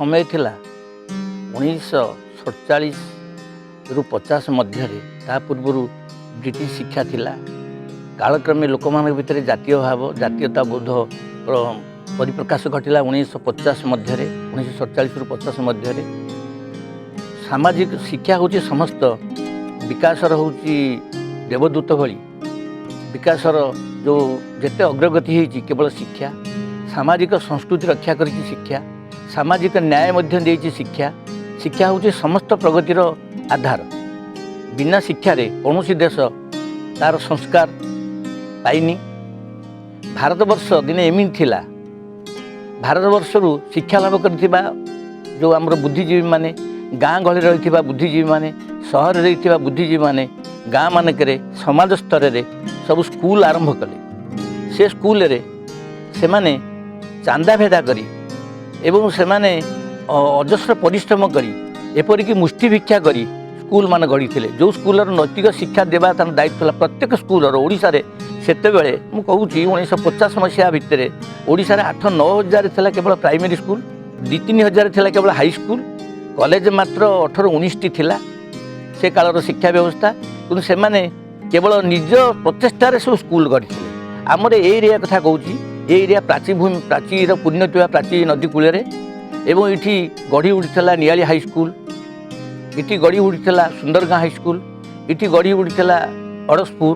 ସମୟ ଥିଲା 1947ରୁ 50 ମଧ୍ୟରେ। ତା ପୂର୍ବରୁ ବ୍ରିଟିଶ ଶିକ୍ଷା ଥିଲା। କାଳକ୍ରମେ ଲୋକମାନଙ୍କ ଭିତରେ ଜାତୀୟ ଭାବ, ଜାତୀୟତା ବୋଧ ପରିପ୍ରକାଶ ଘଟିଲା 1950 ମଧ୍ୟରେ, 1947ରୁ 50 ମଧ୍ୟରେ। ସାମାଜିକ ଶିକ୍ଷା ହେଉଛି ସମସ୍ତ ବିକାଶର ହେଉଛି ଦେବଦୂତ ଭଳି। ବିକାଶର ଯେଉଁ ଯେତେ ଅଗ୍ରଗତି ହେଇଛି, କେବଳ ଶିକ୍ଷା। ସାମାଜିକ ସଂସ୍କୃତି ରକ୍ଷା କରିଛି ଶିକ୍ଷା, ସାମାଜିକ ନ୍ୟାୟ ମଧ୍ୟ ଦେଇଛି ଶିକ୍ଷା। ଶିକ୍ଷା ହେଉଛି ସମସ୍ତ ପ୍ରଗତିର ଆଧାର। ବିନା ଶିକ୍ଷାରେ କୌଣସି ଦେଶ ତାର ସଂସ୍କାର ପାଇନି। ଭାରତବର୍ଷ ଦିନେ ଏମିତି ଥିଲା। ଭାରତବର୍ଷରୁ ଶିକ୍ଷା ଲାଭ କରିଥିବା ଯେଉଁ ଆମର ବୁଦ୍ଧିଜୀବୀମାନେ, ଗାଁ ଗହଳିରେ ରହିଥିବା ବୁଦ୍ଧିଜୀବୀମାନେ, ସହରରେ ରହିଥିବା ବୁଦ୍ଧିଜୀବୀମାନେ ଗାଁ ମାନଙ୍କରେ ସମାଜ ସ୍ତରରେ ସବୁ ସ୍କୁଲ ଆରମ୍ଭ କଲେ। ସେ ସ୍କୁଲରେ ସେମାନେ ଚାନ୍ଦା ଭେଦା କରି ଏବଂ ସେମାନେ ଅଜସ୍ର ପରିଶ୍ରମ କରି, ଏପରିକି ମୁଷ୍ଟି ଭିକ୍ଷା କରି ସ୍କୁଲମାନ ଗଢ଼ିଥିଲେ, ଯେଉଁ ସ୍କୁଲର ନୈତିକ ଶିକ୍ଷା ଦେବା ତାଙ୍କ ଦାୟିତ୍ୱ ଥିଲା ପ୍ରତ୍ୟେକ ସ୍କୁଲର। ଓଡ଼ିଶାରେ ସେତେବେଳେ, ମୁଁ କହୁଛି 1950 ମସିହା ଭିତରେ, ଓଡ଼ିଶାରେ 8-9 ହଜାର ଥିଲା କେବଳ ପ୍ରାଇମେରୀ ସ୍କୁଲ, 2-3 ହଜାର ଥିଲା କେବଳ ହାଇସ୍କୁଲ, କଲେଜ ମାତ୍ର 18-19ଟି ଥିଲା ସେ କାଳର ଶିକ୍ଷା ବ୍ୟବସ୍ଥା। କିନ୍ତୁ ସେମାନେ କେବଳ ନିଜ ପ୍ରଚେଷ୍ଟାରେ ସବୁ ସ୍କୁଲ ଗଢ଼ିଥିଲେ। ଆମର ଏ ଏରିଆ କଥା କହୁଛି, ଏ ଏରିଆ ପ୍ରାଚୀ ଭୂମି, ପ୍ରାଚୀର ପୁଣ୍ୟ ଥିବା ପ୍ରାଚୀ ନଦୀ କୂଳରେ ଏବଂ ଏଇଠି ଗଢ଼ି ଉଠିଥିଲା ନିଆଳି ହାଇସ୍କୁଲ, ଏଠି ଗଢ଼ି ଉଠିଥିଲା ସୁନ୍ଦରଗାଁ ହାଇସ୍କୁଲ, ଏଠି ଗଢ଼ି ଉଠିଥିଲା ଅଡ଼ଶପୁର।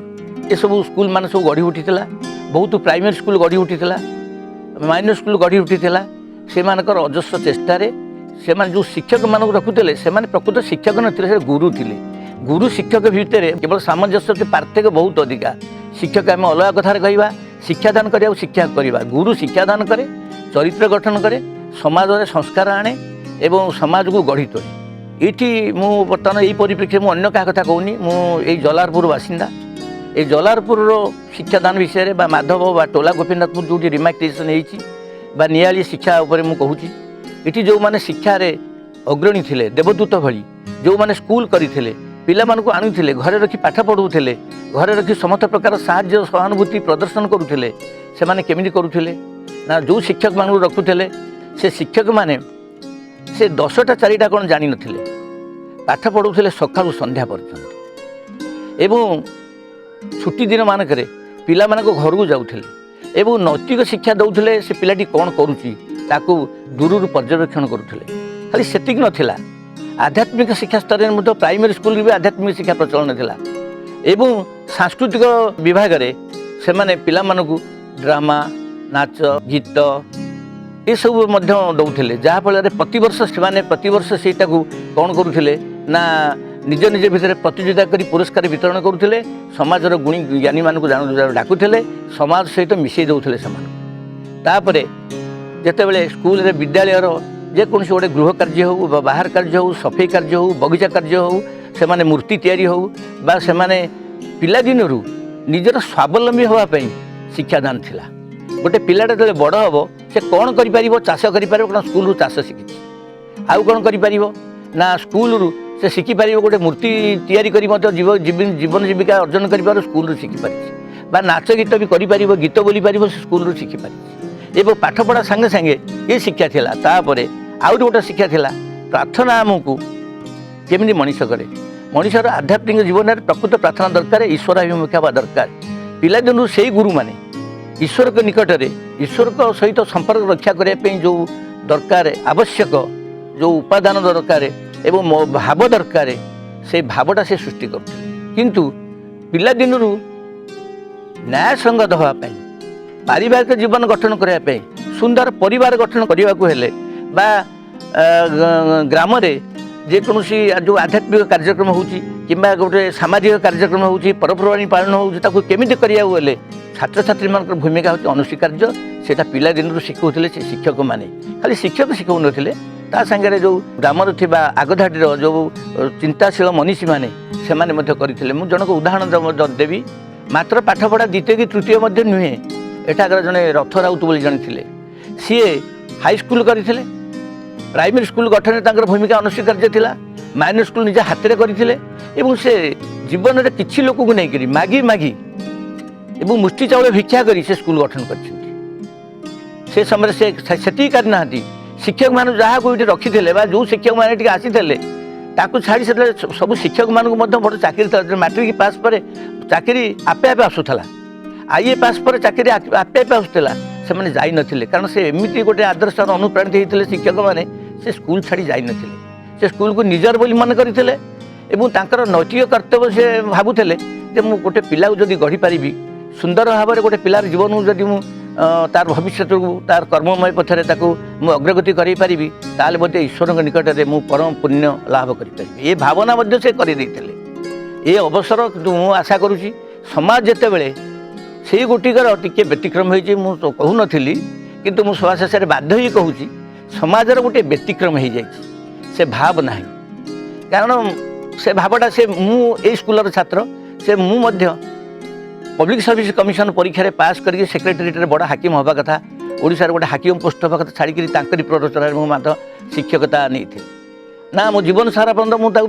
ଏସବୁ ସ୍କୁଲ ମାନେ ସବୁ ଗଢ଼ି ଉଠିଥିଲା। ବହୁତ ପ୍ରାଇମେରୀ ସ୍କୁଲ ଗଢ଼ି ଉଠିଥିଲା, ମାଇନର ସ୍କୁଲ ଗଢ଼ି ଉଠିଥିଲା। ସେମାନଙ୍କର ଅଜସ୍ର ଚେଷ୍ଟାରେ ସେମାନେ ଯେଉଁ ଶିକ୍ଷକମାନଙ୍କୁ ରଖୁଥିଲେ, ସେମାନେ ପ୍ରକୃତ ଶିକ୍ଷକ ନଥିଲେ, ସେ ଗୁରୁ ଥିଲେ। ଗୁରୁ ଶିକ୍ଷକ ଭିତରେ କେବଳ ସାମଞ୍ଜସ୍ୟ ଅଛି, ପାର୍ଥକ୍ୟ ବହୁତ ଅଧିକା। ଶିକ୍ଷକ ଆମେ ଅଲଗା କଥାରେ କହିବା, ଶିକ୍ଷାଦାନ କରିବାକୁ ଶିକ୍ଷା କରିବା। ଗୁରୁ ଶିକ୍ଷାଦାନ କରେ, ଚରିତ୍ର ଗଠନ କରେ, ସମାଜରେ ସଂସ୍କାର ଆଣେ ଏବଂ ସମାଜକୁ ଗଢ଼ି ତୋଳେ। ଏଇଠି ମୁଁ ବର୍ତ୍ତମାନ ଏଇ ପରିପ୍ରେକ୍ଷୀରେ ମୁଁ ଅନ୍ୟ କାହା କଥା କହୁନି। ମୁଁ ଏଇ ଜଲାରପୁର ବାସିନ୍ଦା। ଏଇ ଜଲାରପୁରର ଶିକ୍ଷାଦାନ ବିଷୟରେ ବା ମାଧବ ବା ଟୋଲା ଗୋପୀନାଥପୁର ଯେଉଁଠି ରିମାକ୍ରିଏସନ୍ ହେଇଛି ବା ନିଆଳି ଶିକ୍ଷା ଉପରେ ମୁଁ କହୁଛି। ଏଠି ଯେଉଁମାନେ ଶିକ୍ଷାରେ ଅଗ୍ରଣୀ ଥିଲେ, ଦେବଦୂତ ଭଳି ଯେଉଁମାନେ ସ୍କୁଲ କରିଥିଲେ, ପିଲାମାନଙ୍କୁ ଆଣୁଥିଲେ, ଘରେ ରଖି ପାଠ ପଢ଼ଉଥିଲେ, ଘରେ ରଖି ସମସ୍ତ ପ୍ରକାର ସାହାଯ୍ୟ ସହାନୁଭୂତି ପ୍ରଦର୍ଶନ କରୁଥିଲେ, ସେମାନେ କେମିତି କରୁଥିଲେ ନା, ଯେଉଁ ଶିକ୍ଷକମାନଙ୍କୁ ରଖୁଥିଲେ, ସେ ଶିକ୍ଷକମାନେ ସେ 10ଟା 4ଟା କ'ଣ ଜାଣିନଥିଲେ। ପାଠ ପଢ଼ଉଥିଲେ ସକାଳୁ ସନ୍ଧ୍ୟା ପର୍ଯ୍ୟନ୍ତ ଏବଂ ଛୁଟି ଦିନମାନଙ୍କରେ ପିଲାମାନଙ୍କ ଘରକୁ ଯାଉଥିଲେ ଏବଂ ନୈତିକ ଶିକ୍ଷା ଦେଉଥିଲେ। ସେ ପିଲାଟି କ'ଣ କରୁଛି, ତାକୁ ଦୂରରୁ ପର୍ଯ୍ୟବେକ୍ଷଣ କରୁଥିଲେ। ଖାଲି ସେତିକି ନଥିଲା, ଆଧ୍ୟାତ୍ମିକ ଶିକ୍ଷା ସ୍ତରରେ ମଧ୍ୟ, ପ୍ରାଇମେରୀ ସ୍କୁଲରେ ବି ଆଧ୍ୟାତ୍ମିକ ଶିକ୍ଷା ପ୍ରଚଳନ ଥିଲା ଏବଂ ସାଂସ୍କୃତିକ ବିଭାଗରେ ସେମାନେ ପିଲାମାନଙ୍କୁ ଡ୍ରାମା, ନାଚ, ଗୀତ ଏସବୁ ମଧ୍ୟ ଦେଉଥିଲେ, ଯାହାଫଳରେ ପ୍ରତିବର୍ଷ ସେମାନେ ପ୍ରତିବର୍ଷ ସେଇଟାକୁ କ'ଣ କରୁଥିଲେ ନା, ନିଜ ନିଜ ଭିତରେ ପ୍ରତିଯୋଗିତା କରି ପୁରସ୍କାର ବିତରଣ କରୁଥିଲେ। ସମାଜର ଗୁଣୀ ଜ୍ଞାନୀମାନଙ୍କୁ ଜାଣୁ ଡାକୁଥିଲେ, ସମାଜ ସହିତ ମିଶାଇ ଦେଉଥିଲେ ସେମାନଙ୍କୁ। ତାପରେ ଯେତେବେଳେ ସ୍କୁଲରେ, ବିଦ୍ୟାଳୟର ଯେକୌଣସି ଗୋଟେ ଗୃହ କାର୍ଯ୍ୟ ହେଉ ବା ବାହାର କାର୍ଯ୍ୟ ହେଉ, ସଫେଇ କାର୍ଯ୍ୟ ହେଉ, ବଗିଚା କାର୍ଯ୍ୟ ହେଉ, ସେମାନେ ମୂର୍ତ୍ତି ତିଆରି ହେଉ ବା ସେମାନେ ପିଲାଦିନରୁ ନିଜର ସ୍ୱାବଲମ୍ବୀ ହେବା ପାଇଁ ଶିକ୍ଷାଦାନ ଥିଲା। ଗୋଟେ ପିଲାଟା ଯେତେବେଳେ ବଡ଼ ହେବ, ସେ କ'ଣ କରିପାରିବ? ଚାଷ କରିପାରିବ। କାରଣ ସ୍କୁଲରୁ ଚାଷ ଶିଖିଛି। ଆଉ କ'ଣ କରିପାରିବ ନା, ସ୍କୁଲରୁ ସେ ଶିଖିପାରିବ ଗୋଟେ ମୂର୍ତ୍ତି ତିଆରି କରି ମଧ୍ୟ ଜୀବନ ଜୀବିକା ଅର୍ଜନ କରିପାରିବ, ସ୍କୁଲରୁ ଶିଖିପାରିଛି। ବା ନାଚ ଗୀତ ବି କରିପାରିବ, ଗୀତ ବୋଲିପାରିବ, ସେ ସ୍କୁଲରୁ ଶିଖିପାରିଛି। ଏବଂ ପାଠପଢ଼ା ସାଙ୍ଗେ ସାଙ୍ଗେ ଏ ଶିକ୍ଷା ଥିଲା। ତାପରେ ଆହୁରି ଗୋଟେ ଶିକ୍ଷା ଥିଲା, ପ୍ରାର୍ଥନା ଆମକୁ କେମିତି ମଣିଷ କରେ। ମଣିଷର ଆଧ୍ୟାତ୍ମିକ ଜୀବନରେ ପ୍ରକୃତ ପ୍ରାର୍ଥନା ଦରକାର, ଈଶ୍ୱରାଭିମୁଖୀ ହେବା ଦରକାର। ପିଲାଦିନରୁ ସେଇ ଗୁରୁମାନେ ଈଶ୍ୱରଙ୍କ ନିକଟରେ, ଈଶ୍ୱରଙ୍କ ସହିତ ସମ୍ପର୍କ ରକ୍ଷା କରିବା ପାଇଁ ଯେଉଁ ଦରକାର, ଆବଶ୍ୟକ ଯେଉଁ ଉପାଦାନ ଦରକାର ଏବଂ ଭାବ ଦରକାର, ସେଇ ଭାବଟା ସେ ସୃଷ୍ଟି କରୁଥିଲେ। କିନ୍ତୁ ପିଲାଦିନରୁ ନ୍ୟାୟସଙ୍ଗତ ହେବା ପାଇଁ, ପାରିବାରିକ ଜୀବନ ଗଠନ କରିବା ପାଇଁ, ସୁନ୍ଦର ପରିବାର ଗଠନ କରିବାକୁ ହେଲେ ବା ଗ୍ରାମରେ ଯେକୌଣସି ଯେଉଁ ଆଧ୍ୟାତ୍ମିକ କାର୍ଯ୍ୟକ୍ରମ ହେଉଛି କିମ୍ବା ଗୋଟେ ସାମାଜିକ କାର୍ଯ୍ୟକ୍ରମ ହେଉଛି, ପର୍ବପର୍ବାଣୀ ପାଳନ ହେଉଛି, ତାକୁ କେମିତି କରିବାକୁ ହେଲେ ଛାତ୍ରଛାତ୍ରୀମାନଙ୍କର ଭୂମିକା ହେଉଛି ଅନସ୍ୱୀକାର୍ଯ୍ୟ। ସେଇଟା ପିଲାଦିନରୁ ଶିଖାଉଥିଲେ ସେ ଶିକ୍ଷକମାନେ। ଖାଲି ଶିକ୍ଷକ ଶିଖାଉନଥିଲେ, ତା ସାଙ୍ଗରେ ଯେଉଁ ଗ୍ରାମରେ ଥିବା ଆଗଧାଡ଼ିର ଯେଉଁ ଚିନ୍ତାଶୀଳ ମନୀଷୀମାନେ, ସେମାନେ ମଧ୍ୟ କରିଥିଲେ। ମୁଁ ଜଣକୁ ଉଦାହରଣ ଦେବି। ମାତ୍ର ପାଠପଢ଼ା ଦ୍ୱିତୀୟ କି ତୃତୀୟ ମଧ୍ୟ ନୁହେଁ। ଏଠାକାର ଜଣେ ରଥ ରାଉତ ବୋଲି ଜଣେ ଥିଲେ। ସିଏ ହାଇସ୍କୁଲ କରିଥିଲେ। ପ୍ରାଇମେରୀ ସ୍କୁଲ ଗଠନରେ ତାଙ୍କର ଭୂମିକା ଅନସ୍ୱୀକାର୍ଯ୍ୟ ଥିଲା। ମାଇନର ସ୍କୁଲ ନିଜ ହାତରେ କରିଥିଲେ ଏବଂ ସେ ଜୀବନରେ କିଛି ଲୋକକୁ ନେଇକରି ମାଗି ମାଗି ଏବଂ ମୁଷ୍ଟି ଚାଉଳ ଭିକ୍ଷା କରି ସେ ସ୍କୁଲ ଗଠନ କରିଛନ୍ତି। ସେ ସମୟରେ ସେ ସେତିକି କରିନାହାନ୍ତି, ଶିକ୍ଷକମାନଙ୍କୁ ଯାହାକୁ ଏଇଠି ରଖିଥିଲେ ବା ଯେଉଁ ଶିକ୍ଷକମାନେ ଟିକେ ଆସିଥିଲେ, ତାକୁ ଛାଡ଼ି ସେତେବେଳେ ସବୁ ଶିକ୍ଷକମାନଙ୍କୁ ମଧ୍ୟ ବଡ଼ ଚାକିରି ଥିଲା। ମାଟ୍ରିକ ପାସ୍ ପରେ ଚାକିରି ଆପେ ଆପେ ଆସୁଥିଲା, ଆଇଏ ପାସ୍ ପରେ ଚାକିରି ଆପେ ଆପେ ଆସୁଥିଲା। ସେମାନେ ଯାଇନଥିଲେ, କାରଣ ସେ ଏମିତି ଗୋଟେ ଆଦର୍ଶର ଅନୁପ୍ରାଣିତ ହେଇଥିଲେ ଶିକ୍ଷକମାନେ, ସେ ସ୍କୁଲ ଛାଡ଼ି ଯାଇନଥିଲେ। ସେ ସ୍କୁଲକୁ ନିଜର ବୋଲି ମନେ କରିଥିଲେ ଏବଂ ତାଙ୍କର ନୈତିକ କର୍ତ୍ତବ୍ୟ ସେ ଭାବୁଥିଲେ ଯେ ମୁଁ ଗୋଟେ ପିଲାକୁ ଯଦି ଗଢ଼ିପାରିବି ସୁନ୍ଦର ଭାବରେ, ଗୋଟେ ପିଲାର ଜୀବନକୁ ଯଦି ମୁଁ ତାର ଭବିଷ୍ୟତକୁ, ତାର କର୍ମମୟ ପଥରେ ତାକୁ ମୁଁ ଅଗ୍ରଗତି କରାଇପାରିବି, ତାହେଲେ ମଧ୍ୟ ଈଶ୍ୱରଙ୍କ ନିକଟରେ ମୁଁ ପରମ ପୁଣ୍ୟ ଲାଭ କରିପାରିବି। ଏ ଭାବନା ମଧ୍ୟ ସେ କରିଦେଇଥିଲେ। ଏ ଅବସର କିନ୍ତୁ ମୁଁ ଆଶା କରୁଛି ସମାଜ ଯେତେବେଳେ ସେଇ ଗୋଟିକର ଟିକେ ବ୍ୟତିକ୍ରମ ହେଇଛି, ମୁଁ ତ କହୁନଥିଲି, କିନ୍ତୁ ମୁଁ ସଭା ଶେଷରେ ବାଧ୍ୟ ହେଇ କହୁଛି, ସମାଜର ଗୋଟିଏ ବ୍ୟତିକ୍ରମ ହେଇଯାଇଛି। ସେ ଭାବ ନାହିଁ, କାରଣ ସେ ଭାବଟା ସେ ମୁଁ ଏଇ ସ୍କୁଲର ଛାତ୍ର, ସେ ମୁଁ ମଧ୍ୟ ପବ୍ଲିକ୍ ସର୍ଭିସ୍ କମିଶନ ପରୀକ୍ଷାରେ ପାସ୍ କରିକି ସେକ୍ରେଟାରିଏଟ୍ରେ ବଡ଼ ହାକିମ ହେବା କଥା, ଓଡ଼ିଶାର ଗୋଟେ ହାକିମ ପୋଷ୍ଟ ହେବା କଥା, ଛାଡ଼ିକିରି ତାଙ୍କରି ପ୍ରରୋଚନାରେ ମୁଁ ମଧ୍ୟ ଶିକ୍ଷକତା ନେଇଥିଲି। ନା, ମୋ ଜୀବନ ସାରା ପର୍ଯ୍ୟନ୍ତ ମୁଁ ତାକୁ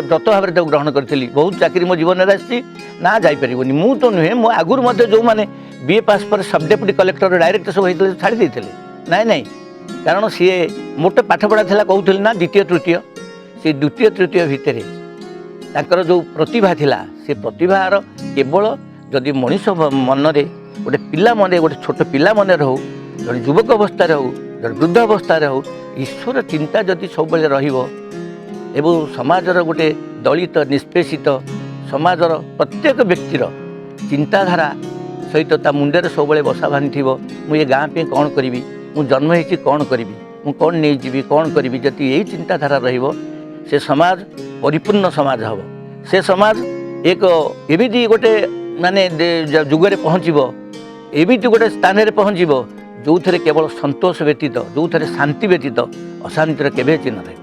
ବ୍ରତ ଭାବରେ ତାକୁ ଗ୍ରହଣ କରିଥିଲି। ବହୁତ ଚାକିରି ମୋ ଜୀବନରେ ଆସିଛି, ନା ଯାଇପାରିବନି। ମୁଁ ତ ନୁହେଁ, ମୋ ଆଗରୁ ମଧ୍ୟ ଯେଉଁମାନେ ବିଏ ପାସ୍ ପରେ ସବ୍ ଡେପୁଟି କଲେକ୍ଟର ଡାଇରେକ୍ଟ ସବୁ ହେଇଥିଲେ, ଛାଡ଼ି ଦେଇଥିଲେ। ନାଇଁ ନାଇଁ, କାରଣ ସିଏ ମୋଟେ ପାଠପଢ଼ା ଥିଲା, କହୁଥିଲି ନା ଦ୍ୱିତୀୟ ତୃତୀୟ, ସେ ଦ୍ୱିତୀୟ ତୃତୀୟ ଭିତରେ ତାଙ୍କର ଯେଉଁ ପ୍ରତିଭା ଥିଲା, ସେ ପ୍ରତିଭାର କେବଳ ଯଦି ମଣିଷ ମନରେ, ଗୋଟେ ପିଲା ମନରେ, ଗୋଟେ ଛୋଟ ପିଲା ମନରେ ହଉ, ଜଣେ ଯୁବକ ଅବସ୍ଥାରେ ହଉ, ଜଣେ ବୃଦ୍ଧ ଅବସ୍ଥାରେ ହଉ, ଈଶ୍ୱର ଚିନ୍ତା ଯଦି ସବୁବେଳେ ରହିବ ଏବଂ ସମାଜର ଗୋଟେ ଦଳିତ ନିଷ୍ପେଷିତ ସମାଜର ପ୍ରତ୍ୟେକ ବ୍ୟକ୍ତିର ଚିନ୍ତାଧାରା ସହିତ ତା ମୁଣ୍ଡରେ ସବୁବେଳେ ବସା ବାନ୍ଧିଥିବ, ମୁଁ ଏ ଗାଁ ପାଇଁ କ'ଣ କରିବି, ମୁଁ ଜନ୍ମ ହେଇଛି କ'ଣ କରିବି, ମୁଁ କ'ଣ ନେଇଯିବି, କ'ଣ କରିବି, ଯଦି ଏଇ ଚିନ୍ତାଧାରା ରହିବ, ସେ ସମାଜ ପରିପୂର୍ଣ୍ଣ ସମାଜ ହେବ। ସେ ସମାଜ ଏକ ଏମିତି ଗୋଟେ ମାନେ ଯୁଗରେ ପହଞ୍ଚିବ, ଏମିତି ଗୋଟେ ସ୍ଥାନରେ ପହଞ୍ଚିବ ଯେଉଁଥିରେ କେବଳ ସନ୍ତୋଷ ବ୍ୟତୀତ, ଯେଉଁଥିରେ ଶାନ୍ତି ବ୍ୟତୀତ ଅଶାନ୍ତିର କେବେ ଚିହ୍ନ ରହିବ